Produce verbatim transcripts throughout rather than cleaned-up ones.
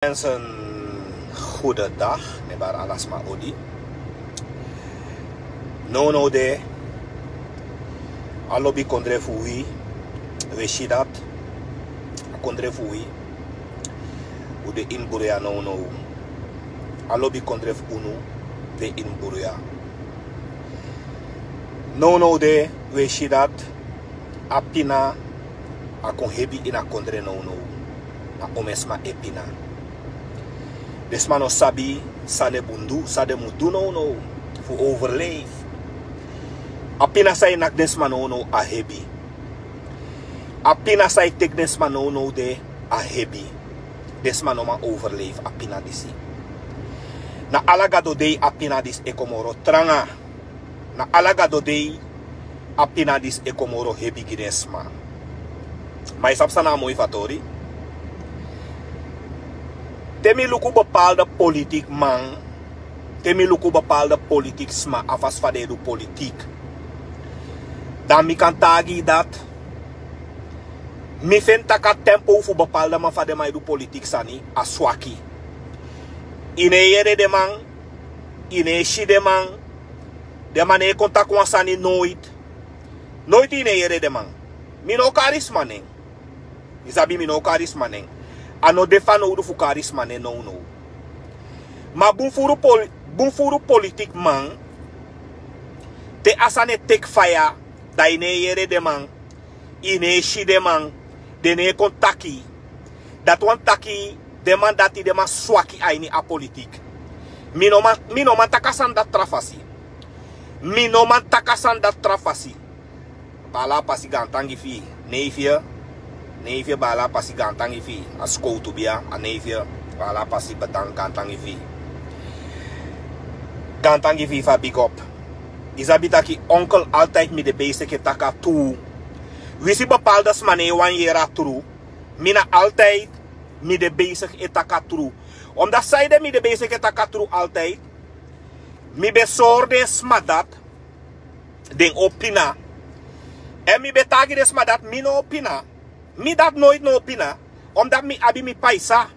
Mensen, goedendag. Mi e bari ala sma odi. Nownow de, a lobi kondre fu wi, wi e si dati. A kondre fu wi, un de ini bruya nownow. A lobi kondre fu unu de ini bruya. Nownow de, wi e si dati. A pina a kon hebi ini a kondre nownow. Na omeni sma e pina. Den sma no sabi san den mu du, san den mu du nownow fu overleef. A pina san e naki den sma nownow a hebi. A pina san e teki den sma nownow de a hebi. Den sma no man overleef a pina disi. Na ala gado dei a pina disi e kon moro tranga. Na ala gado dei a pina disi e kon moro hebi gi den sma. Ma yu sabi san na a moi fu a tori? Te mi luku bepaalde politiki man, te mi luku bepaalde politiki sma, a fasi fa den e du politiki, dan mi kan taigi yu dati mi feni tak' a tempo fu bepaalde man fa den man e du politiki sani a swaki. Yu no e yere den man, yu no e si den man. Den man no e kon taki wan sani noiti. Noiti yu no e yere den man. Mi no o kari sma nen. Yu sabi, mi no o kari sma nen. A no de fanowdu fu kari sma nen nownow. Ma bun furu poli- bun furu politiki man, te a sani e teki faya, dan yu no e yere den man. Yu no e si den man. Den no e kon taki. Dati wani taki den man dati, den man swaki a ini a politiki. Mi no man, mi no man taki a sani dati tra fasi. Mi no man taki a sani dati tra fasi. Baala Apasi, gaantangi fi yu. Neifie. Neifie, Baala Apasi, gaantangi fi yu. A sikowtu bia, a neifie. Baala Apasi, bedank, gaantangi fi yu. Gaantangi fi yu fu a big up. Yu sabi taki onkel, altijd mi de bezig e taki a tru. Winsi bepaalde sma no e wani yere a tru, mi na altijd mi de bezig e taki a tru. Omdat sanede mi de bezig e taki a tru altijd? Mi ben sori den sma dati den o pina. Èn mi ben taigi den sma dati mi no o pina. Mi dati noiti no o pina. Omdat mi abi mi paisa.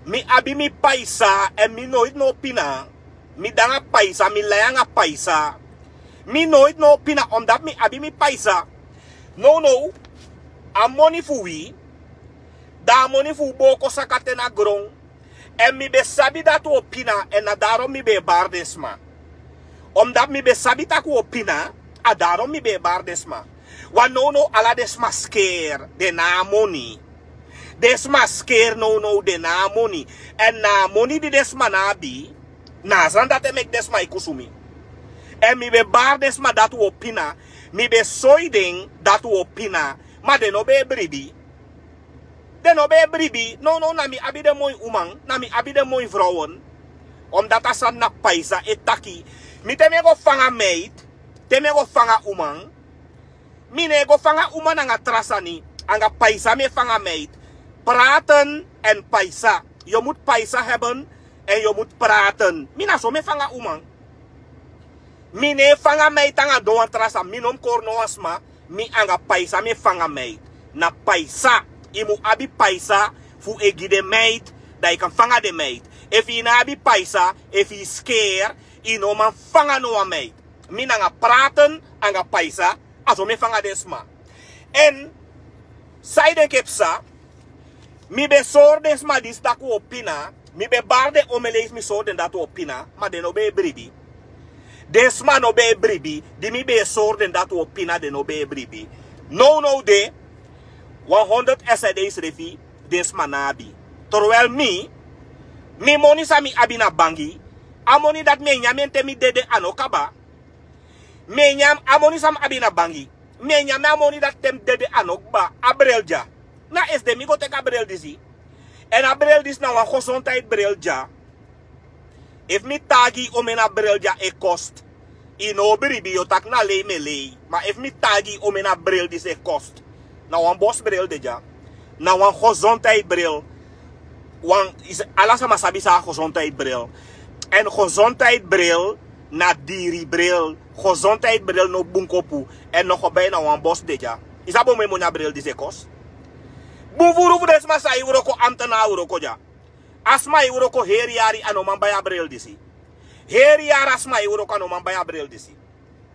Mi abi mi paisa èn mi noiti no o pina. Mi de anga paisa, mi lai anga paisa. Mi noiti no o pina omdat mi abi mi paisa. Nownow, a moni fu wi, dan a moni fu wi booko saka te na gron. Èn mi ben sabi dati wi o pina, èn na daarom mi ben e bari den sma. Omdat mi ben sabi tak' wi o pina, a daarom mi ben e bari den sma. Wan nownow ala den sma skeer, den no abi moni. Den sma skeer nownow, den no abi moni. Èn na a moni di den sma no abi, na a sani dati e meki den sma e kusumi. Èn mi ben bari den sma dati wi o pina, mi ben sori den dati wi o pina, ma den no ben e bribi. Den no ben e bribi. Nownow na mi abi den moi uman, na mi abi den moi vrouwen. Omdat a sani na paisa e taki. Mi te mi e go fanga meid, te mi e go fanga uman, mi no e go fanga uman anga tra sani. Anga paisa mi e fanga meid. Praten en paisa. Yu musu paisa hebben en yu musu praten. Mi na so mi e fanga uman. Mi no e fanga meid anga no wan tra sani. Mi no mu kori no wan sma. Mi anga paisa mi e fanga meid. Na paisa. Yu mu abi paisa fu e gi den meid, dan yu kan fanga den meid. Efu yu no abi paisa, efu yu skeer, yu no man fanga no wan meid. Mi nanga praten anga paisa, a so mi e fanga den sma. Èn san yu denki e psa? Mi ben sori den sma disi tak' wi o pina. Mi ben bari den omeni leisi, mi sori den dati wi o pina, ma den no ben e bribi. Den sma no ben e bribi. Di mi ben e sori den dati wi o pina, den no ben e bribi. Nownow de, wan honderd S A D srefi den sma no abi. Terwijl mi, mi moni san mi abi na bangi, a moni dati mi e nyan en te mi dede, a no kaba. Mi e nyan a moni san mi abi na bangi. Mi e nyan a moni dati te mi dede, a no kaba. A bril dya. Na esde mi go teki a bril disi. Èn a bril disi na wan gezondheidsbril dya. Efu mi taigi yu omeni a bril dya e kost, yu no o bribi, yu o taki na lei mi e lei. Ma efu mi taigi yu omeni a bril disi e kost, na wan bosbril de dya. Na wan gezondheidsbril. Wan, yu sa, ala sama sabi san na gezondheidsbril. Èn gezondheidsbril na diri bril. Gezondheidsbril no bunkopu. Èn no go bai, na wan bos de dya. Yu sabi omeni moni a bril disi e kost? Bun furu fu den sma san e wroko, ambtenaar wroko dya. A sma e wroko heri yari, a no man bai a bril disi. Heri yari a sma e wroko, a no man bai a bril disi.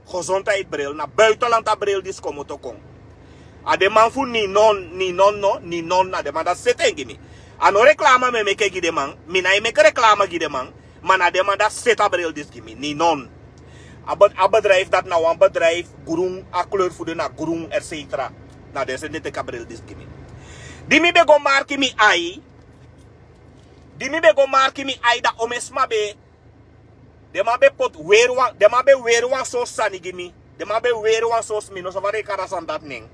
Gezondheid bril, na buitenland a bril disi komoto kon. A den man fu Ninon, Ninon no, Ninon, na den man dati seti en gi mi. A no reklama mi e meki gi den man, mi nái meki reklama gi den man, ma na den man dati seti a bril disi gi mi, Ninon. A be-, a bedrijf dati na wan bedrijf, groen, a kleur fu den na groen, et cetera. Na den seti den teki a bril disi gi mi. Di mi ben go marki mi ai, di mi ben go marki mi ai, da omeni sma ben, den man ben poti weri wan, den man ben weri wan sortu sani gi mi. Den man ben weri wan sortu, mi no sabi fa den e kari a sani dati nen.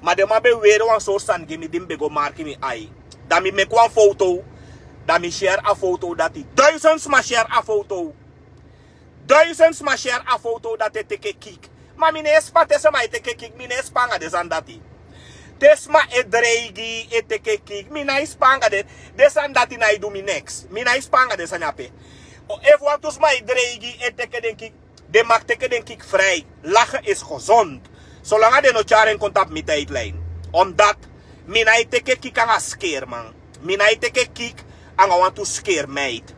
Ma den man ben weri wan sortu sani gi mi di mi ben go marki mi ai. Da mi meki wan foto. Da mi share a foto dati. Duizend sma share a foto. Duizend sma share a foto dati e teki kik. Ma mi no e span te sma e teki kik, mi no e span anga den sani dati. Te sma e dreigi, e teki kik, mi nái span anga den, den sani dati nái du mi niks. Mi nái span anga den sani ape. O, efu wantu sma e dreigi, e teki den kik, den mag teki den kik vrij. Lachen is gezond. Solanga den no tyari en kon tapu mi tijdlijn. Omdat mi nái teki kik anga skeerman. Mi nái teki kik anga wantu skeermeid.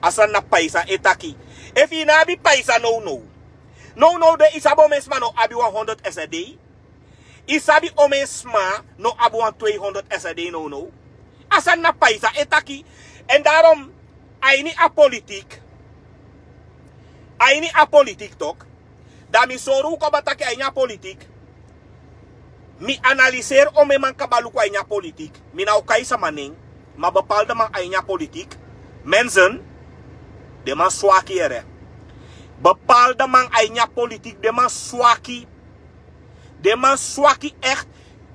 A sani na paisa e taki. Efu yu no abi paisa nownow. Nownow de, yu sabi omeni sma no abi wan honderd S R D? Yu sabi omeni sma no abi wan tweehonderd S R D nownow? A sani na paisa e taki. En daarom, a ini a politik, a ini a politik tok, da mi sori un kaba taki a ini a politik. Mi analyseri omeni man kaba luku a ini a politik. Mi na o kai sama nen, ma bepaalde man a ini a politik. Mensen, den man swaki ere. Bepaalde man a ini a politik, den man swaki. Den man swaki echt.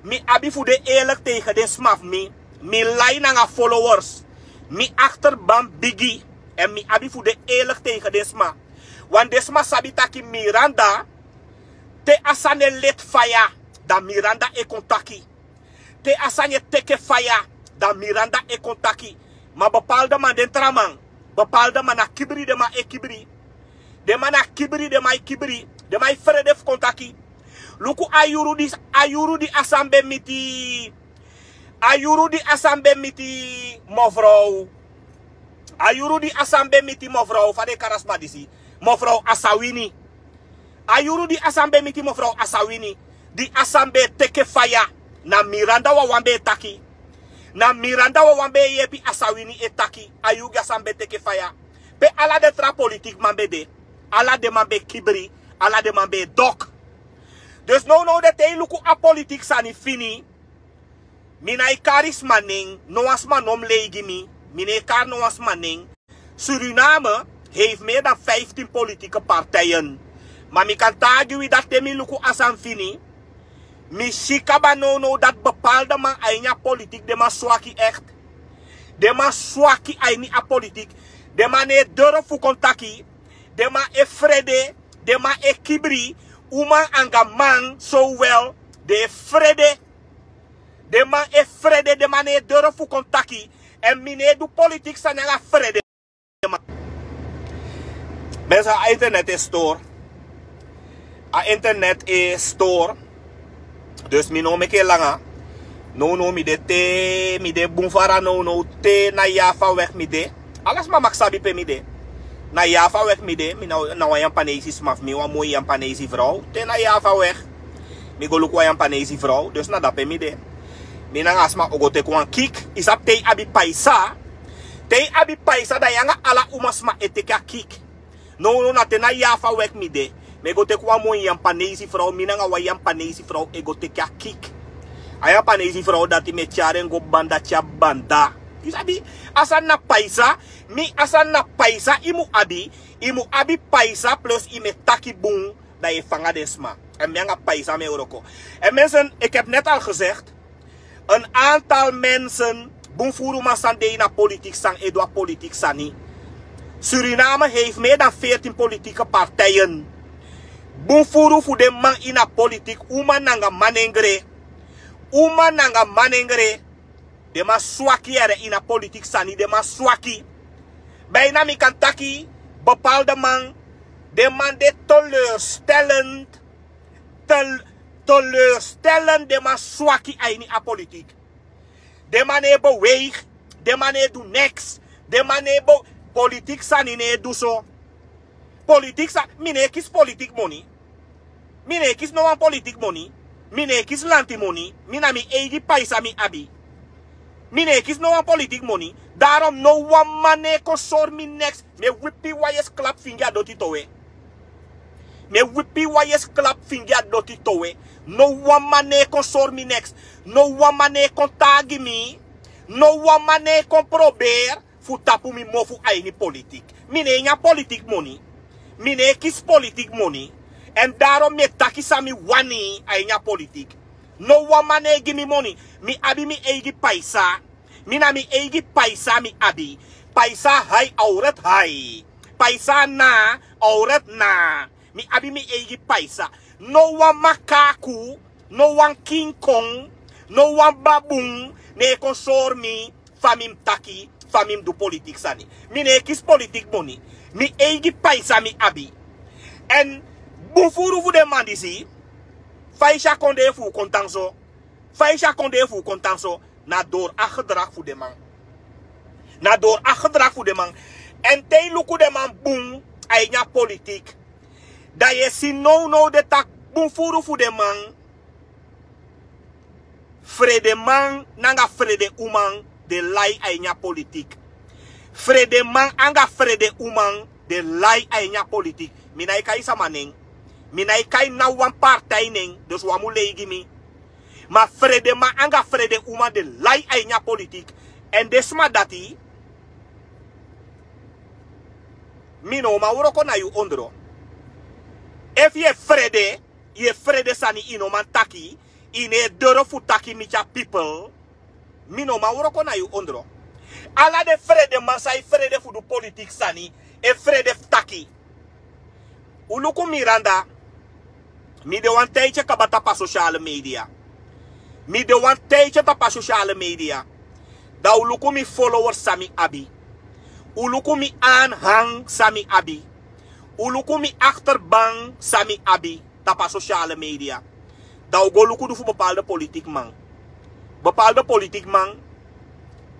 Mi abi fu de eerlijk tegen den sma fu mi. Mi lai nanga followers. Mi achterban bigi. En mi abi fu de eerlijk tegen den sma. Want den sma sabi taki Miranda, te a sani e leti faya, da Miranda e kon taki. Te a sani e teki faya, da Miranda e kon taki. Ma bepaalde man, den tra man, bepaalde man na kibri den man e kibri. Den man na kibri, den man e kibri. Den man e frede fu kon taki. Luku a yuru di, a yuru di a sani ben miti. A yuru di a sani ben miti mevrouw. A yuru di a sani ben miti mevrouw, fa den e kari a sma disi. Mevrouw Asawini. A yuru di a sani ben miti mevrouw Asawini. Di a sani ben e teki faya. Na Miranda wawan ben e taki. Na Miranda wawan ben e yepi Asawini e taki. A yuru di a sani ben e teki faya. Pe ala den tra politikman ben de. Ala den man ben e kibri. Ala den man ben e dok. Dus nownow de, te yu luku a politik sani fini. Mi nái kari sma nen, no wan sma no mu lei gi mi. Mi no e kari no wan sma nen. Suriname heeft meer dan vijftien politieke partijen. Ma mi kan taigi wi dati, te mi luku a sani fini, mi si kaba nownow dati bepaalde man a ini a politik, den man swaki echt. Den man swaki a ini a politik. Den man no e durfu kon taki. Den man e frede. Den man e kibri. Uman anga man, sowel, den e frede. Den man e frede, den man no e durfu kon taki. En mi no e du politik sani anga frede. Mensen, a internet e stoor. A internet e stoor. Dus mi no o meki en langa. Nownow mi de te, mi de bun fara nownow te na Java weg mi de. Ala sma mag sabi pe mi de. Na Java weg mi de, mi na, na wan Japanese sma fu mi, wan moi Japanese vrouw. Te na Java weg. Mi go luku wan Japanese vrouw, dus na dape mi de. Mi nanga a sma o go teki wan kik. Yu sabi, te yu abi paisa. Te yu abi paisa, da yu anga ala umasma e teki a kik. Nownow na te na Java weg mi de. Mi e go teki wan moi Japanese vrouw, mi nanga wan Japanese vrouw e go teki a kik. A Japanese vrouw dati mi e tyari en go banda te a banda. Yu sabi, a sani na paisa, mi a sani na paisa yu mu abi, yu mu abi paisa plus yu mu e taki bun, da yu e fanga den sma. En mi anga paisa mi e wroko. En mensen, ik heb net al gezegd, een aantal mensen, bun furu man san de ini a politik, san e du a politik sani. Suriname heeft meer dan veertien politieke partijen. Bun furu fu den man ini a politik, uman nanga manengre. Uman nanga manengre. Den man swaki ere ini a politik sani, den man swaki. Bijna mi kan taki, bepaalde man, den man de teleurstellend, tel-, teleurstellend, den man swaki a ini a politik. Den man no e beweeg, den man no e du niks. Den man no e bo- politik sani no e du so. Politik sani, mi no e kisi politik moni. Mi no e kisi no wan politik moni. Mi no e kisi lanti moni. Mi na mi eigi paisa mi abi. Mi no e kisi no wan politik moni. Darom no wan man no e kon sori mi neks. Mi e wipi wan yesi klap fingi a doti towe. Mi e wipi wan yesi klap fingi a doti towe. No wan man no e kon sori mi neks. No wan man no e kon taigi mi. No wan man no e kon proberi fu tapu mi mofu a ini politik. Mi no e nyan politik moni. Mi no e kisi politik moni. Èn darom mi e taki san mi wani a ini a politik. No wan man no e gi mi moni. Mi abi mi eigi paisa. Mi na mi eigi paisa mi abi. Paisa hai, awret hai. Paisa na, awret na. Mi abi mi eigi paisa. No wan makaku, no wan kinkon, no wan babun no e kon sori mi fa mi mus taki, fa mi mus du politik sani. Mi no e kisi politik moni. Mi eigi paisa mi abi. Èn bun furu fu den man disi, fa i si a kondee fu u kon tan so. Fa i si a kondee fu u kon tan so, na dori a gedrag fu den man. Na dori a gedrag fu den man. Èn te i luku den man bun a ini a politik, dan yu e si nownow den taki bun furu fu den man. Fredeman nanga frede uman den lai a ini a politik. Fredeman anga frede uman den lai a ini a politik. Mi nái kai sama nen. Mi nái kai na wan partai nen, dus wan mu lei gi mi. Ma fredeman anga frede uman den lai a ini a politik. Èn den sma dati, mi no man wroko na yu ondro. Efu yu e frede, yu e frede sani i no man taki, i no e doro fu taki miti a pipel. Mi no man wroko na yu ondro. Ala den fredeman san e frede fu du politik sani e frede fu taki. Un luku Miranda, mi de wan tijdje kaba tapu a sociale media. Mi de wan tijdje tapu a sociale media. Dan un luku mi followers san mi abi. Un luku mi aanhang san mi abi. Un luku mi achterban san mi abi tapu a sociale media. Dan un go luku du fu bepaalde politikman. Bepaalde politikman,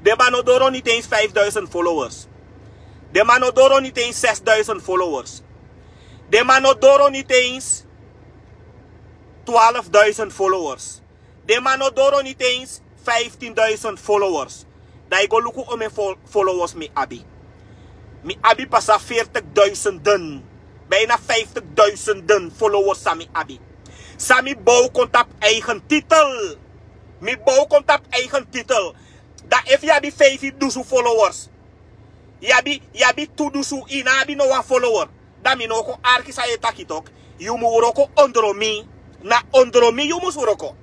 den man no doro niet eens vijfduizend followers. Den man no doro niet eens zesduizend followers. Den man no doro niet eens twaalfduizend followers. Den man no doro niet eens vijftienduizend followers. Dan i go luku omeni fo- followers mi abi. Mi abi pasa veertigduizenden, bijna vijftigduizenden followers san mi abi. San mi bow kon tapu eigen titel. Mi bow kon tapu eigen titel. Dan efu yu abi feifi dusun followers, yu abi, yu abi tu dusun, i no abi no wan follower. Dan mi no o kon arki san yu e taki tok. Yu mu wroko ondro mi. Na ondro mi yu mus wroko.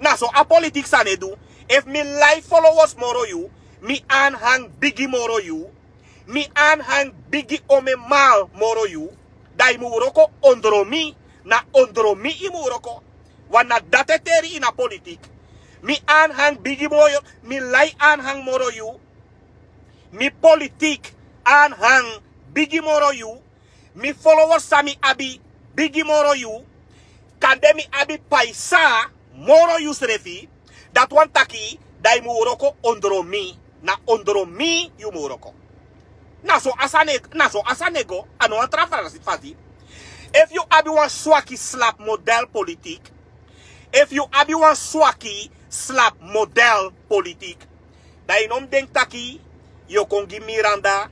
Na so a politik sani e du. Efu mi lai followers moro yu, mi aanhang bigi moro yu, mi aanhang bigi omeni mal moro yu, dan yu mu wroko ondro mi. Na ondro mi yu mu wroko. Wan na dati e teri ini a politik. Mi aanhang bigi moro yu, mi lai aanhang moro yu, mi politik aanhang bigi moro yu, mi followers san mi abi bigi moro yu, kande mi abi paisa moro yu srefi. Dati wani taki dan yu mu wroko ondro mi. Na ondro mi yu mu wroko. Na so a sani e- na so a sani e go, a no wan tra fasi. Efu yu abi wan swaki slap model politik, efu yu abi wan swaki slap model politik, dan yu no mus denki taki yu o kon gi Miranda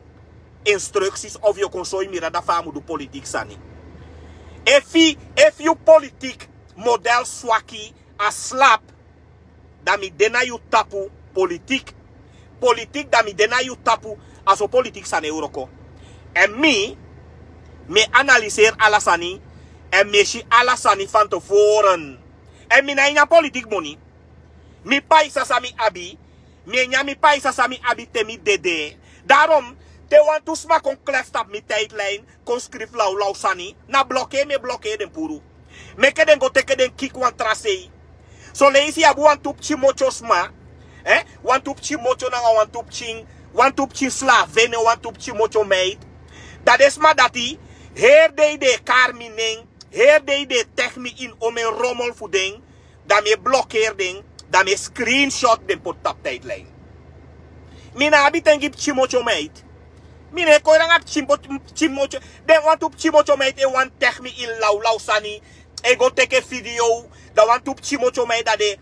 instructies of yu o kon soi Miranda fa a mu du politik sani. Efu, efu yu politik model swaki, a slap, dan mi de na yu tapu politik. Politik, dan mi de na yu tapu. A so politik sani e wroko. Èn mi, mi e analiseri ala sani. Èn mi e si ala sani fan tevoren. Èn mi na e nyan politik moni. Mi paisa san mi abi, mi e nyan mi paisa san mi abi te mi dede. Darom, te wantu sma kon klef tapu mi tijdlijn, kon skrifi lawlaw sani, na blokeri mi e blokeri den puru. Meke den go teke den kiki wan tra sei. Soleisi yu abi wantu pikin motyo sma, eh, wantu pikin motyo nanga wantu pikin, wantu pikin slavene, wantu pikin motyo meid. Dan den sma dati, heri dei den e kari mi nen, heri dei den e teki mi ini omeni romel fu den, dan mi e blokeri den, dan mi e screenshot den poti tapu tijdlijn. Mi na abi ten gi pikin motyo meid. Mi ne kon yu nanga pikin motyo. Den wantu pikin motyo meid e wani teki mi ini lawlaw sani. E go teki video. Dan wantu pikin motyo meid dan den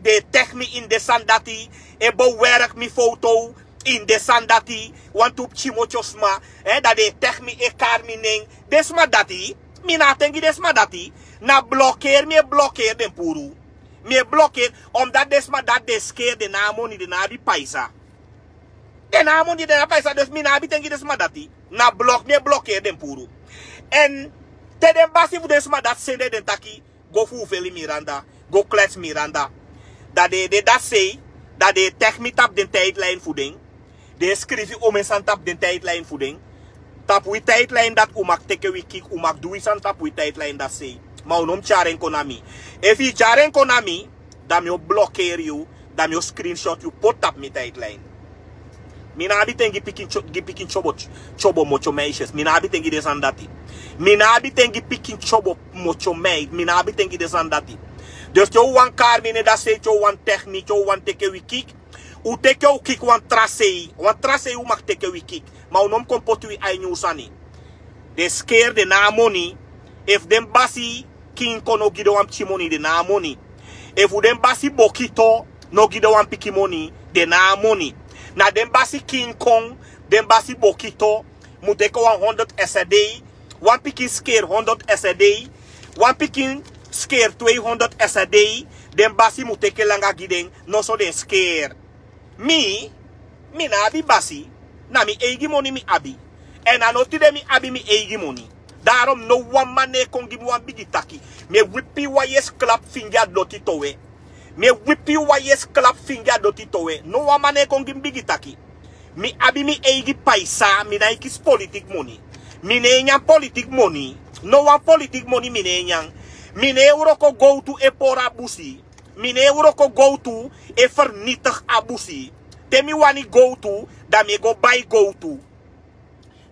e teki mi ini den sani dati. E bewerk mi foto ini den sani dati. Wantu pikin motyo sma, dan den e teki mi, e kari mi nen. Den sma dati, mi na abi ten gi den sma dati. Na blokeri mi e blokeri den puru. Mi e blokeri. Omdati den sma dati den skeri, den na abi moni, den na abi paisa. Den na abi moni, den na abi paisa, dus mi na abi ten gi den sma dati. Na blok mi e blokeri den puru. Èn te den basi fu den sma dati sende den taki, go fu Ufeli Miranda, go klets Miranda. Dan den e de dati sei, dan den e teki mi tapu den tijdlijn fu den. Den e skrifi omeni sani tapu den tijdlijn fu den. Tapu wi tijdlijn dati un mag teki wi kiki, un mag du wi sani tapu wi tijdlijn dati sei. Ma un no mus tyari en kon na mi. Efu yu tyari en kon na mi, dan mi o blokeri yu, dan mi o screenshot yu poti tapu mi tijdlijn. Mi na abi ten gi pikin tyo-, gi pikin tyobo, tyobo motyo meisjes. Mi na abi ten gi den sani dati. Mi na abi ten gi pikin tyobo motyo meid. Mi na abi ten gi den sani dati. Dus te un wani kari mi nen dati sei, te un wani teki mi, te un wani teki wi kiki, un teki un kiki wan tra sei. Wan tra sei un mag teki wi kiki. Ma un no mus kon poti wi a ini un sani. Den skeri, den na abi moni. Efu den basi Kinko no gi den wan pikin moni, den na abi moni. Efu den basi Bokito no gi den wan pikin moni, den na abi moni. Na den basi Kinko, den basi Bokito mu teki wan honderd S D. Wan pikin skeri honderd S D. Wan pikin skeri tweehonderd S D. Den basi mu teki langa gi den, noso den skeri. Mi, mi na abi basi, na mi eigi moni mi abi. Èn a no tide mi abi mi eigi moni. Daarom no wan man no e kon gi mi wan bigi taki. Mi e wipi wan yesi klap fingi a doti towe. Mi e wipi wan yesi klap fingi a doti towe. No wan man no e kon gi mi bigi taki. Mi abi mi eigi paisa, mi nái kisi politik moni. Mi no e nyan politik moni. No wan politik moni mi no e nyan. Mi no e wroko gowtu e pori a busi. Mi no e wroko gowtu e fernitigi a busi. Te mi wani gowtu, dan mi e go bai gowtu.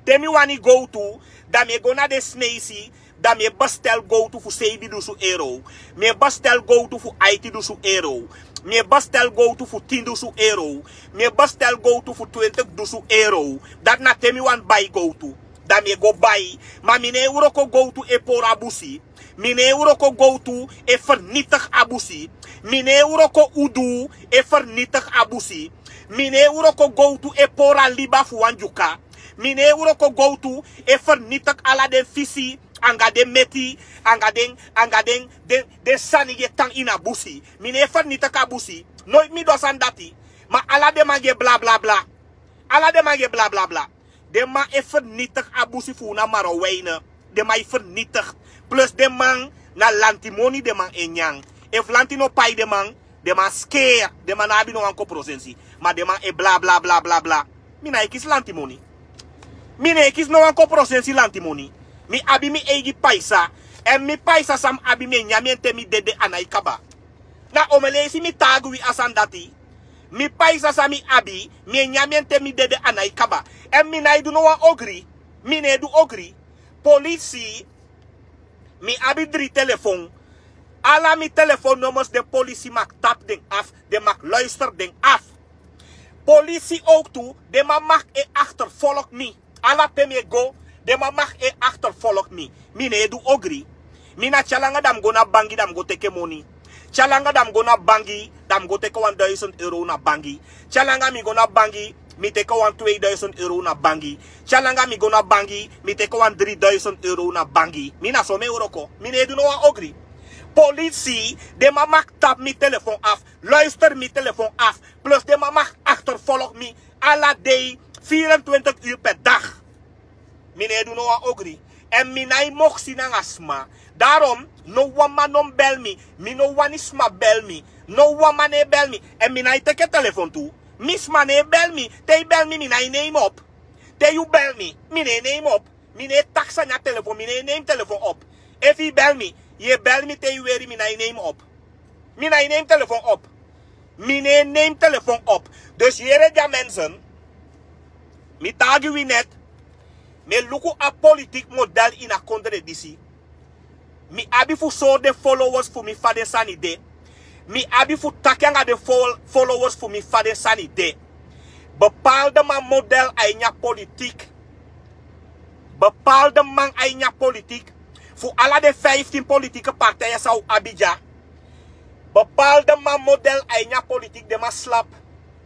Te mi wani gowtu, dan mi e go na den sneisi, dan mi e bestel gowtu fu seibi dusun euro. Mi e bestel gowtu fu aiti dusun euro. Mi e bestel gowtu fu tin dusun euro. Mi e bestel gowtu fu twintig dusun euro. Dati na te mi wani bai gowtu. Dan mi e go bai. Ma mi no e wroko gowtu e pori a busi. Mi no e wroko gowtu e fernitigi a busi. Mi no e wroko udu e fernitigi a busi. Mi no e wroko gowtu e pori a liba fu wan Dyuka. Mi no e wroko gowtu e fernitigi ala den fisi, anga den meti, anga den, anga den, den, den sani di e tan ini a busi. Mi no e fernitigi a busi. Noiti mi du a sani dati. Ma ala den man di e bla bla bla. Ala den man di e bla bla bla. Den man e fernitigi a busi fu unu na Marowijnen. Den man e fernitigi. Plus den man na lantimoni den man e nyan. Efu lanti no pai den man, den man skeri. Den man no abi no wan koprosensi. Ma den man e bla bla bla bla bla. Mi nái kisi lantimoni. Mi no e kisi no wan koprosensi lantimoni. Mi abi mi eigi paisa. Èn mi paisa san mi abi mi e nyan en te mi dede, a nái kaba. Na omeleisi mi taigi wi a sani dati. Mi paisa san mi abi, mi e nyan en te mi dede, a nái kaba. Èn mi nái du no wan ogri. Mi no e du ogri. Polisi, mi abi dri telefon. Ala mi telefonnummers den polisi mag tapu den afu, den mag luisteri den afu. Polisi ook tu, den man mag e achtervolg mi. Ala pe mi e go, den man mag e achtervolg mi. Mi no e du ogri. Mi na te langa dan mi go na bangi dan mi go teke moni. Te langa dan mi go na bangi, dan mi go teke wan duizend euro na bangi. Te langa mi go na bangi, mi teke wan tweeduizend euro na bangi. Te langa mi go na bangi, mi teke wan drieduizend euro na bangi. Mi na so mi e wroko. Mi no e du no wan ogri. Polisi, den man mag tapu mi telefon afu, luisteri mi telefon afu. Plus den man mag achtervolg mi ala dei, vierentwintig uur per dag. Mi no e du no wan ogri. Èn mi nái moksi nanga sma. Daarom, no wan man no mus bel mi. Mi no wani sma bel mi. No wan man no e bel mi. Èn mi nái teke telefon tu. Mi sma no e bel mi. Te yu bel mi, mi nái neem op. Te yu bel mi, mi no e neem op. Mi no e taki sani a telefon, mi no e neem telefon op. Efu yu bel mi, yu e bel mi te yu weri, mi nái neem op. Mi nái neem telefon op. Mi no e neem telefon op. Dus yere dya mensen, mi taigi wi net, mi e luku a politik model ini a kondre disi. Mi abi fu sori den followers fu mi fa den sani de. Mi abi fu taki anga den fol-, followers fu mi fa den sani de. Bepaalde man model a ini a politik. Bepaalde man a ini a politik. Fu ala den vijftien politieke partijen san un abi dya. Bepaalde man model a ini a politik, den man slap.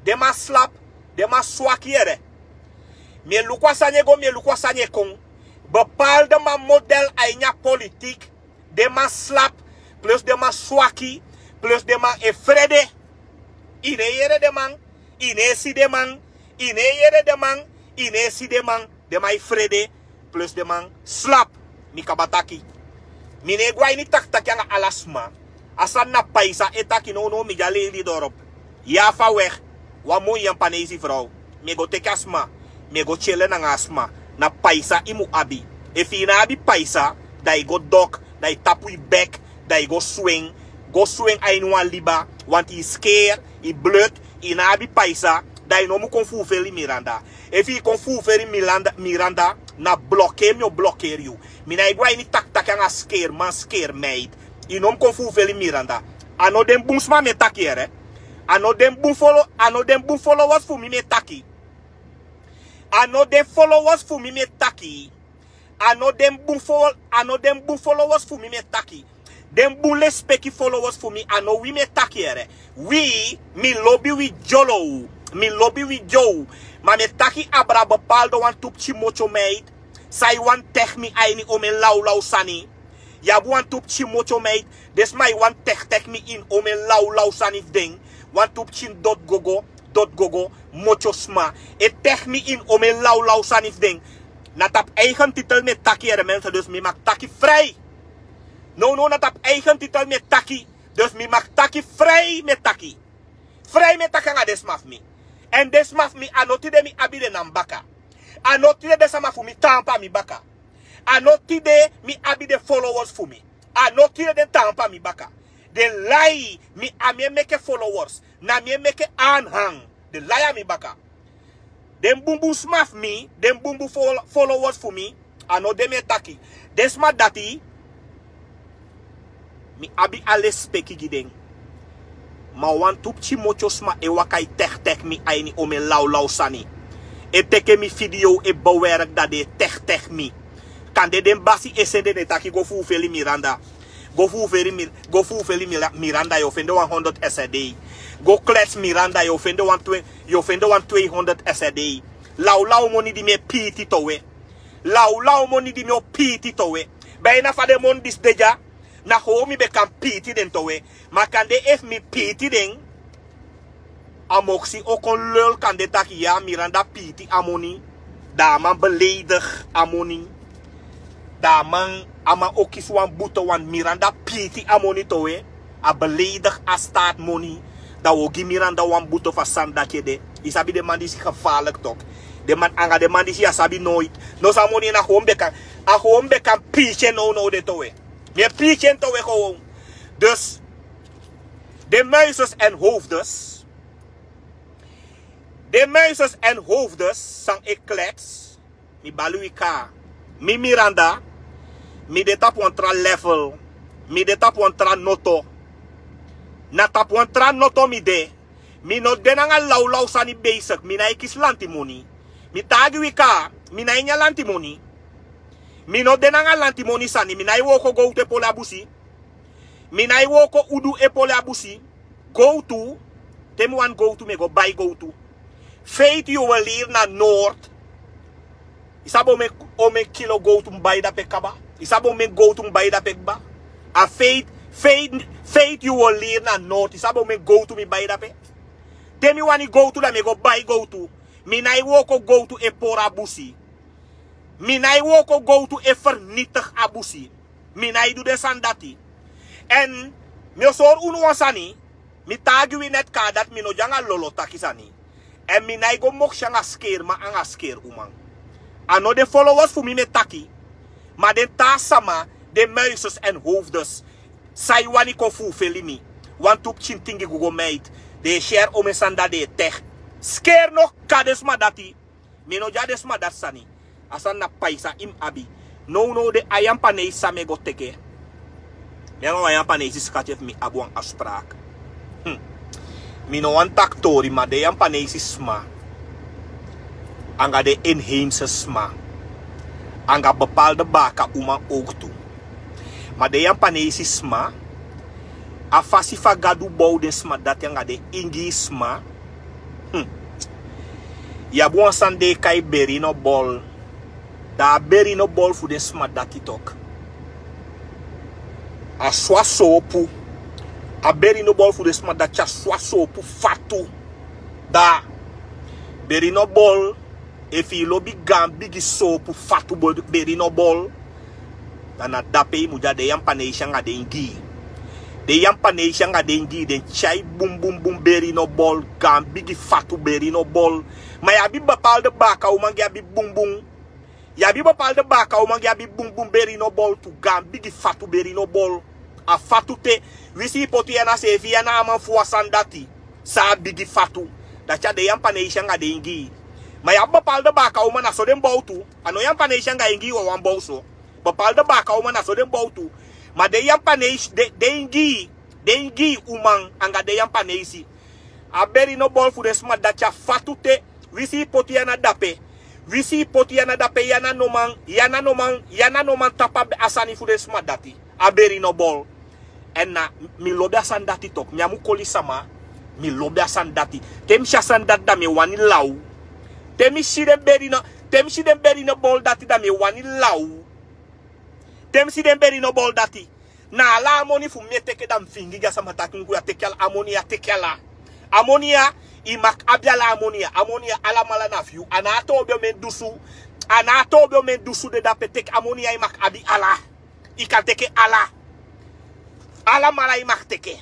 Den man slap. Den man swaki yere. Mi e luku a sani e go, mi e luku a sani e kon. Bepaalde man model a ini a politik. Den man slap, plus den man swaki, plus den man e frede. I no e yere den man, i no e si den man, i no e yere den man, i no e si den man. Den man e frede, plus den man slap. Mi kaba taki. Mi no e go a ini takitaki anga ala sma. A sani na paisa e taki, nownow mi dya Lelydorp. Ya fa weg, wan moi Yampaneisi frow. Mi e go teki a sma, mi e go tyele nanga a sma. Na paisa i mu abi. Efu i no abi paisa, dan i go dok, dan i tapu i bek, dan i go swen. Go swen a ini wan liba, want i skeri, i blot, i no abi paisa, dan i no mu kon fufeli Miranda. Efu i kon fufeli Miranda, Miranda, na blokeri mi o blokeri yu. Mi no e go a ini takitaki anga skeriman, skerimeid. I no mu kon fufeli Miranda. A no den bun sma mi e taki yere. A no den bun folo, a no den bun followers fu mi mi e taki. A no den followers fu mi mi e taki. A no den bun fo, a no den bun followers fu mi mi e taki. Den bun lespeki followers fu mi, a no wi mi e taki yere. Wi, mi lobi wi dyolow. Mi lobi wi dyow. Ma mi e taki abra bepaalde wan tu pikin motyo meid. San e wani teki mi a ini omen lawlaw sani. Yu abi wan tu pikin motyo meid. Den sma e wani teki teki mi ini omen lawlaw sani fu den. Wan tu pikin doti gogo, doti gogo, motyo sma. E teki mi ini omen lawlaw sani fu den. Na tapu eigen titel mi e taki yere mensen, dus mi mag taki vrij. Nownow na tapu eigen titel mi e taki. Dus mi mag taki vrij mi e taki. Vrij mi e taki anga den sma fu mi. Èn den sma fu mi, a no tide mi abi den na mi baka. A no tide den sama fu mi taampu a mi baka. A no tide mi abi den followers fu mi. A no tide den taampu a mi baka. Den lai, mi a mi e meke followers. Na mi e meke aanhang. Den lai a mi baka. Den bunbun sma fu mi, den bunbun fol-, followers fu mi, a no den mi e taki. Den sma dati, mi abi a lespeki gi den. Ma wan tu pikin motyo sma e waka e teki teki mi a ini omen lawlaw sani. E teke mi video e bewerk dati den e teki teki mi. Kande den basi e sende den taki go fufeli Miranda. Go fufeli Mir-, go fufeli Mila-, Miranda, yu o fende wan honderd S R D. Go klets Miranda, yu o fende wan twe-, yu o fende wan tweehonderd S R D. Lawlaw moni di mi e piiti towe. Lawlaw moni di mi o piiti towe. Bijna fa den moni disi de dya, na how mi be kan piiti den towe. Ma kande efu mi piiti den, a moksi o kon lel kande taki ya Miranda piiti a moni. Dan a man beleidigi a moni. Dan a man, a man o kisi wan buto, want Miranda piiti a moni towe. A beleidigi a staatmoni. Dan wi o gi Miranda wan buto fu a sani dati ede. I sabi den man disi gevaarlijk toch. Den man, anga den man disi ya sabi nooit. No, san moni na gewoon beka. A gewoon beka piiti en nownow de towe. Mi e piiti en towe gewoon. Dus, de muizes en hoofdes. De muizes en hoofdes san e klets. Mi bali wi kaa. Mi Miranda. Mi de tapu wan tra level. Mi de tapu wan tra noto. Na tapu wan tra noto mi de. Mi no de nanga lawlaw sani bezig. Mi nái kisi lantimoni. Mi taigi wi kaa. Mi nái nyan lantimoni. Mi no de nanga lantimoni sani. Mi nái wooko gowtu e poli a busi. Mi nái wooko udu e poli a busi. Gowtu. Te mi wani gowtu, mi e go bai gowtu. Feit juwelier na Noord. I sabi omen, omen kilo gowtu mi bai dape kaba. I sabi omen gowtu mi bai dape kaba. A Feit, Feit, Feit juwelier na Noord. I sabi omen gowtu mi bai dape. Te mi wani gowtu, dan mi e go bai gowtu. Mi nái wooko gowtu e pori a busi. Mi nái wooko gowtu e fernitigi a busi. Mi nái du den sani dati. Èn mi o sori unu wan sani. Mi taigi wi net kaa dati mi no de anga lolo taki sani. Èn mi nái go moksi anga skeriman anga skeriuman. A no den followers fu mi mi e taki. Ma den taa sama, den muizes en hoofdes, san e wani kon fufeli mi. Wantu pikin tingi gugu meid. Den e share omen sani dati den e teki. Skeri no kan den sma dati. Mi no de a den sma dati sani. A sani na paisa i mu abi. Nownow den Yampaneisi san mi e go teke. Mi anga wan Yampaneisi skati fu mi abi wan afspraak. Hmm. Mi no wani taki tori, ma den Yampaneisi sma. anga den inheimse sma, anga bepaalde baka uman owktu. Ma den Yampaneisi sma, a fasi fa Gadu bow den sma dati anga den Ingii sma. Hmm. Yu abi wan sani den e kai berinobol. Da a berinobol fu den sma dati toku, a swa soopu. A berinobol fu den sma dati a swa soopu fatu. Da berinobol, efu yu lobi gaan bigi soopu fatu bo- berinobol, da na dape yu mu de. A den Yampaneisi anga den Ingii. Den Yampaneisi anga den Ingii, den tyai bunbunbun berinobol, gaan bigi fatu berinobol. Ma yu abi bepaalde baka uman gi abi bunbun. Yu abi bepaalde baka uman gi abi bunbun berinobol tu, gaan bigi fatu berinobol. A fatu te, wisi yu poti yu ana seefi, yu ana a man fu a sani dati san a bigi fatu. Dati a den Yampaneisi anga den Ingii. Ma yu abi bepaalde baka uman na so den bow tu. A no Yampaneisi anga Ingii wawan bow so. Bepaalde baka uman na so den bow tu. Ma den Yampaneisi, den, den Ingii, den Ingii uman anga den Yampaneisi, a berinobol fu den sma dati a fatu te. Wisi yu poti yu ana dape. Wisi yu poti yu ana dape, yu ana no man, yu ana no man, yu ana no man tapu a sani fu den sma dati. A berinobol. Èn na, mi lobi a sani dati toku. Mi á mu koli sama. Mi lobi a sani dati. Te mi si a sani dati da mi e wani law. Te mi si den berino, te mi si den berinobol dati da mi e wani law. Te mi si den berinobol dati, na ala a moni fu mi e teke, da mi fingi gi a sama taki mi go ya teke ala a moni ya, teke ala. A moni ya, yu mag abi ala a moni ya. A moni ya alamala na fu yu. A na a toobi omen dusu. A na a toobi omen dusu de dape, teke a moni ya, yu mag abi ala. Yu kan teke ala. Alamala yu mag teke.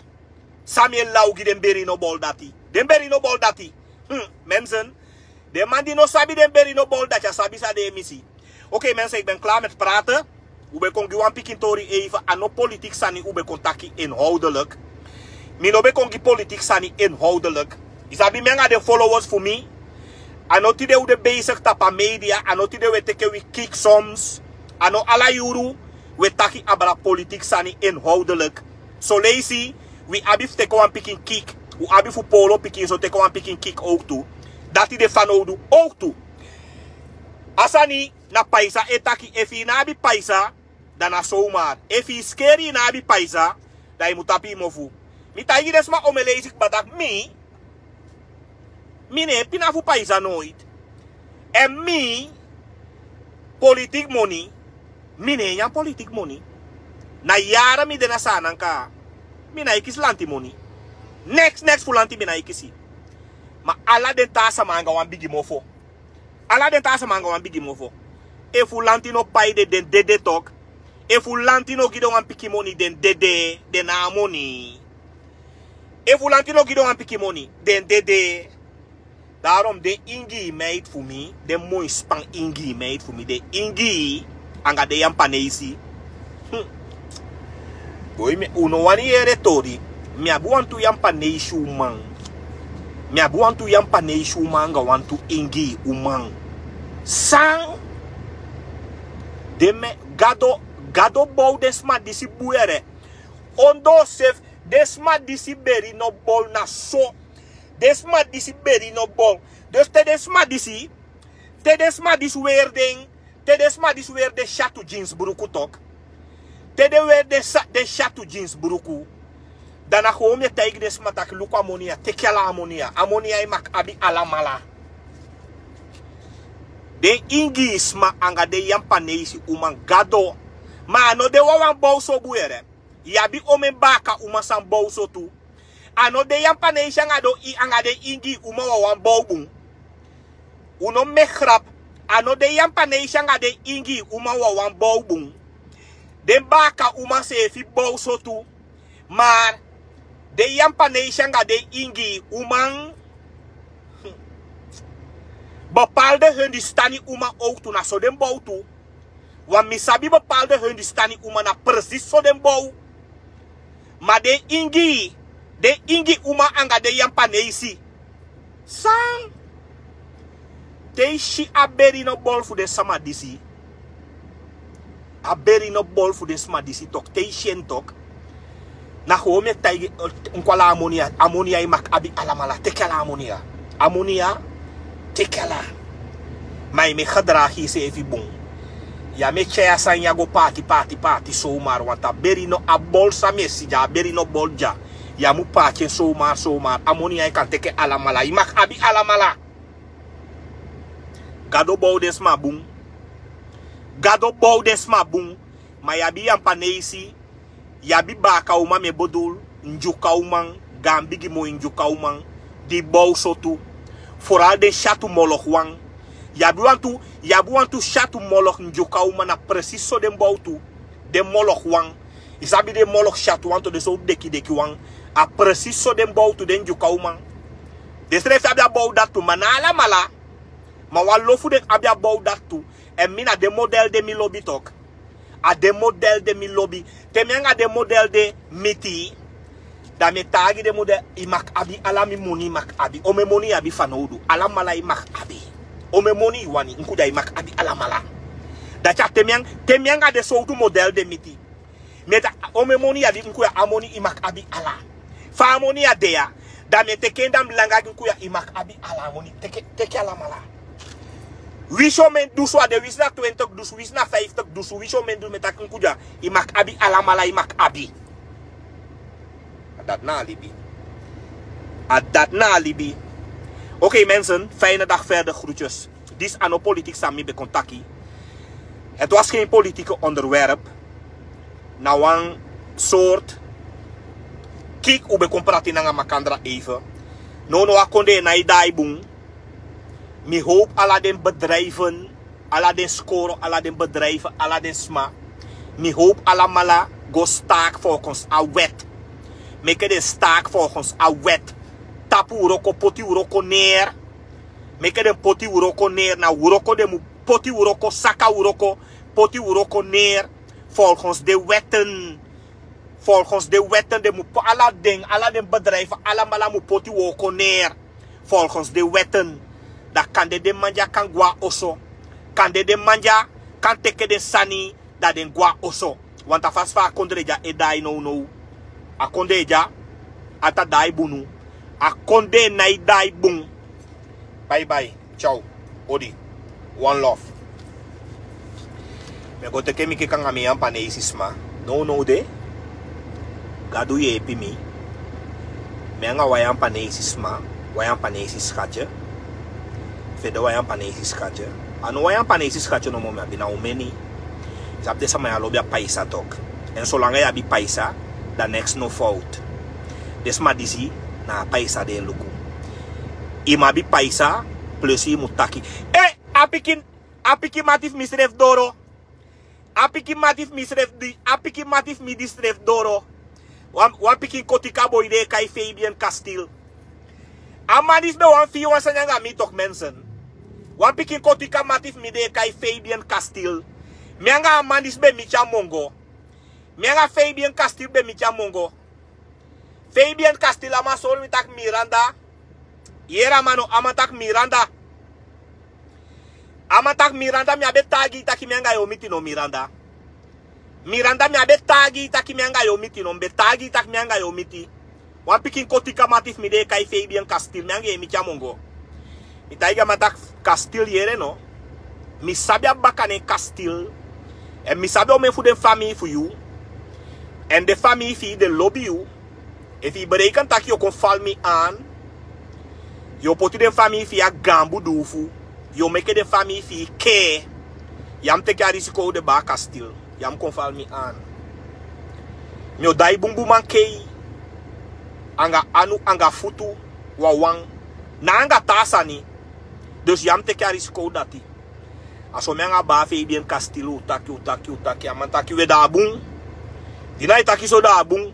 San mi e law gi den berinobol dati. Den berinobol dati. Hmm, mensen. Den man di no sabi den berinobol dati a sabi san den e misi. Oké mensen, ik ben klaar met praten. U ben kon gi wan pikin tori even, a no politiek sani u ben kon taki inhoudelijk. Mi no ben kon gi politiek sani inhoudelijk. Yu sabi mi anga den followers fu mi. A no tide u de bezig tapu a media, a no tide u e teke wi kick soms. A no ala yuru u e taki abra politiek sani inhoudelijk. Son leisi, wi abi fu teke wan pikin kick. U abi fu polo pikinso teke wan pikin kick owktu. Dati de fanowdu owktu. A sani na paisa e taki, efu yu no abi paisa, da na somar. Efu yu skeri yu no abi paisa, da yu mu tapu yu mofu. Mi taigi den sma omen leisi kba taki mi, mi no e pina fu paisa noiti. Èn mi, politiek moni, mi no e nyan politiek moni. Na yara mi de na Saananka, mi no e kisi lanti moni. Neks, neks fu lanti mi no e kisi. Ma ala den taa sama anga wan bigi mofo. Ala den taa sama anga wan bigi mofo. Efu lanti no pai den, den dede tok. Efu lanti no gi den wan pikin moni, den dede, den no abi moni. Efu lanti no gi den wan pikin moni, den dede. Daarom den Ingii meid fu mi, den moi span Ingii meid fu mi, den Ingii anga den Yampaneisi. Hmm. Boi, mi, un no wani yere tori. Mi abi wantu Yampaneisi uman. Mi abi wantu Yampaneisi uman anga wantu Ingii uman. San? Den me, Gado, Gado bow den sma disi bun yere. Ondoo seefi, den sma disi berinobol na so. Den sma disi berinobol. Dus te den sma disi, te den sma disi weri den, te den sma disi weri den syatu jeans bruku tok. Te den weri den sa-, den syatu jeans bruku. Dan na gewoon mi e taigi den sma taki luku a moni ya, teki ala a moni ya. A moni ya yu mag abi alamala. Den Ingii sma anga den Yampaneisi uman, Gado. Ma a no den wawan bow so bun yere. Yu abi omen baaka uman san bow so tu. A no den Yampaneisi anga den, anga den Ingii uman wawan bow bun. Un no meki grap. A no den Yampaneisi anga den Ingii uman wawan bow bun. Den baaka uman seefi bow so tu. Ma den Yampaneisi anga den Ingii uman, bepaalde Hindustani uman owktu na so den bow tu. Wan mi sabi bepaalde Hindustani uman na precies so den bow. Ma den Ingii, den Ingii uman anga den Yampaneisi. San? Te yu si a berinobol fu den sama disi. A berinobol fu den sma disi tok. Te yu si en tok. Na gewoon mi e taigi, eh, un kon ala a moni ya, a moni ya yu mag abi alamala, teki ala a moni ya. A moni ya, teki ala. Ma yu mu e gedragi yuseefi bun. Yu á mu e tyai a sani ya go paati paati paati somar, want a beri no, a bol san mi e si dya, a beri no bol dya. Yu á mu paati en somar somar. A moni ya yu kan teke alamala, yu mag abi alamala. Gado bow den sma bun. Gado bow den sma bun. Ma yu abi Yampaneisi, yu abi baaka uman, mi e bedoel Ndyuka uman, gaan bigi moi Ndyuka uman, di bow so tu. Foral den syatu molok wan. Yu abi wantu, yu abi wantu syatu molok Ndyuka uman, na precies so den bow tu. Den molok wan. Yu sabi den molok syatu wan tu, den so dekideki wan. A precies so den bow tu, den Ndyuka uman. Den srefi abi a bow dati tu, ma na alamala. Ma wan lo fu den abi a bow dati tu. Èn mi na den model de mi lobi tok. A den model de mi lobi. Te mi anga den model de miti, da mi e taigi den model, yu mag abi ala mi moni, yu mag abi. Omeni moni yu abi fanowdu? Alamala yu mag abi. Omeni moni yu wani, nkuya, yu mag abi alamala. Dati a te mi anga, te mi anga den sowtu model de miti. Mi e taki, omeni moni yu abi, nkuya, a moni yu mag abi ala. Fa a moni ya de ya, da mi e teke en, da mi langa gi, nkuya, yu mag abi ala a moni, teke, teke alamala. Winsi omeni dusu a de, winsi na twintig dusu, winsi na vijftig dusu, winsi omeni dusu, mi e taki, nkuya, yu mag abi alamala, yu mag abi. A dati na a libi. A dati na a libi. Oké, mensen, fijne dag verder, groetjes. Disi a no politiek san mi ben kon taki. Het was geen politieke onderwerp. Na wan soort kiek un ben kon prati nanga makandra even. Nownow a kondee nái daai bun. Mi hoop ala den bedrijven, ala den skoro, ala den bedrijven, ala den sma. Mi hoop alamala go staak volgens a wet. Meke den staak volgens a wet. Tapu wroko, poti wroko neer. Meke den poti wroko neer, na wroko den mu poti wroko, saka wroko, poti wroko neer. Volgens de wetten. Volgens de wetten den mu po-, ala den, ala den bedrijven, alamala mu poti wroko neer. Volgens de wetten. Da kande den man dya kan gwe na oso. Kande den man dya kan teke den sani, da den gwe na oso. Want a fasi fa a kondee dya e daai nownow. A kondee dya, a ta daai bunu. A kondee nái daai bun. Bye bye. Ciao. Odi. One love. Mi e go teke mi kiki anga mi Yampaneisi sma. Nownow de. Gadu yeepi mi. Mi anga wan Yampaneisi sma, wan Yampaneisi skatye. Fede wan Yampaneisi skatye. A no wan Yampaneisi skatye nomo mi abi, na omeni. Yu sabi den sama ya lobi a paisa tok. Èn solanga yu abi paisa, da neks no fout. Den sma disi, na a paisa den e luku. Yu mu abi paisa, plus yu mu taki. Eh, a pikin, a pikin mati fu mi srefi doro. A pikin mati fu mi srefi di, a pikin mati fu mi di srefi doro. Wan, wan pikin kotika boi den e kai Fabian Kastil. A man disi ben wani fii wan sani anga mi tok, mensen. Wan pikin kotika mati fu mi den e kai Fabian Kastil. Mi anga a man disi ben miti a mongo. Mi anga Fabian Kastil ben miti a mongo. Fabian Kastil, a man sori mi taki Miranda. Yere a man no, a man taki Miranda. A man taki Miranda, mi á be taigi yu taki mi anga yu o miti no, Miranda. Miranda, mi á be taigi yu taki mi anga yu o miti no, mi be taigi yu taki mi anga yu o miti. Wan pikin kotika mati fu mi den e kai Fabian Kastil, mi anga yu e miti a mongo. Mi taigi a man taki Kastil, yere no. Mi sabi a baka nen Kastil. Èn mi sabi omeni fu den famii fu yu. Èn den famii fi yu den lobi yu. Efu yu bereiken taki yu o kon fali mi aan, yu o poti den famii fi yu a gaan buduufu. Yu o meke den famii fi yu kee. Yu á mu teke a risiko, den baka Kastil. Yu á mu kon fali mi aan. Mi o daai bunbun mankei. Anga anu, anga futu, wawan. Na anga taa sani. Dus yu á mu teke a risiko dati. A so mi anga baa Fabian Kastil, u taki, u taki, u taki, a man taki we da bun. Di na yu taki so da bun.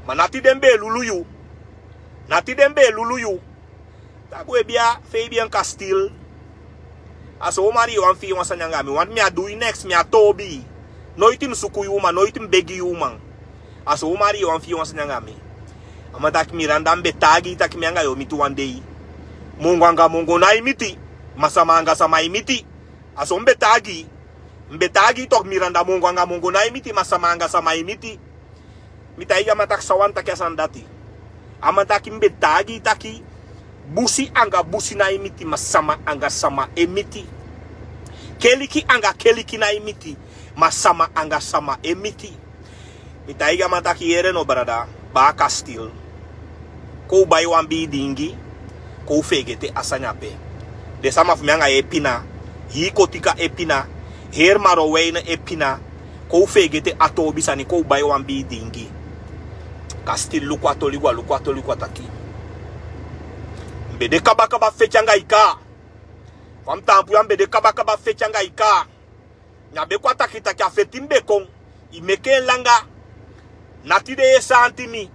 Ma na tide mi be e lulu yu. Na tide mi be e lulu yu. Taki we bia Fabian Kastil. A so u mari yu wani fii wan sani anga mi. Want mi á du yu neks, mi á toobi. Noiti mi suku yu uman, noiti mi begi yu uman. A so u mari yu wani fii wan sani anga mi. A man taki Miranda, mi be taigi yu taki mi anga yu o miti wan dei. Mongo anga mongo nái miti. Ma sama anga sama e miti. A so mi be taigi yu. Mi be taigi yu tok Miranda, mongo anga mongo nái miti, ma sama anga sama e miti. Mi taigi a man taki san wani taki a sani dati. A man taki mi be taigi yu taki busi anga busi nái miti, ma sama anga sama e miti. Keliki anga keliki na e miti. Ma sama anga sama e miti. Mi taigi a man taki yere no brada, baa Kastil. Kon u bai wan bii dingi. Kon u feegete a sani ape. Den sama fu mi anga yu e pina. Hii Kotika e pina. Heri Marowijne e pina. Kon u feegete a toobi sani, kon u bai wan bii dingi. Kastil luku a toli go, a luku a toli go, a taki: Mi be de kabakaba feti anga i kaa. Fa mi taampu ya, mi be de kabakaba feti anga i kaa. Mi á be kon a taki taki a feti mi be kon. I meke en langa. Na tide yu e saanti mi.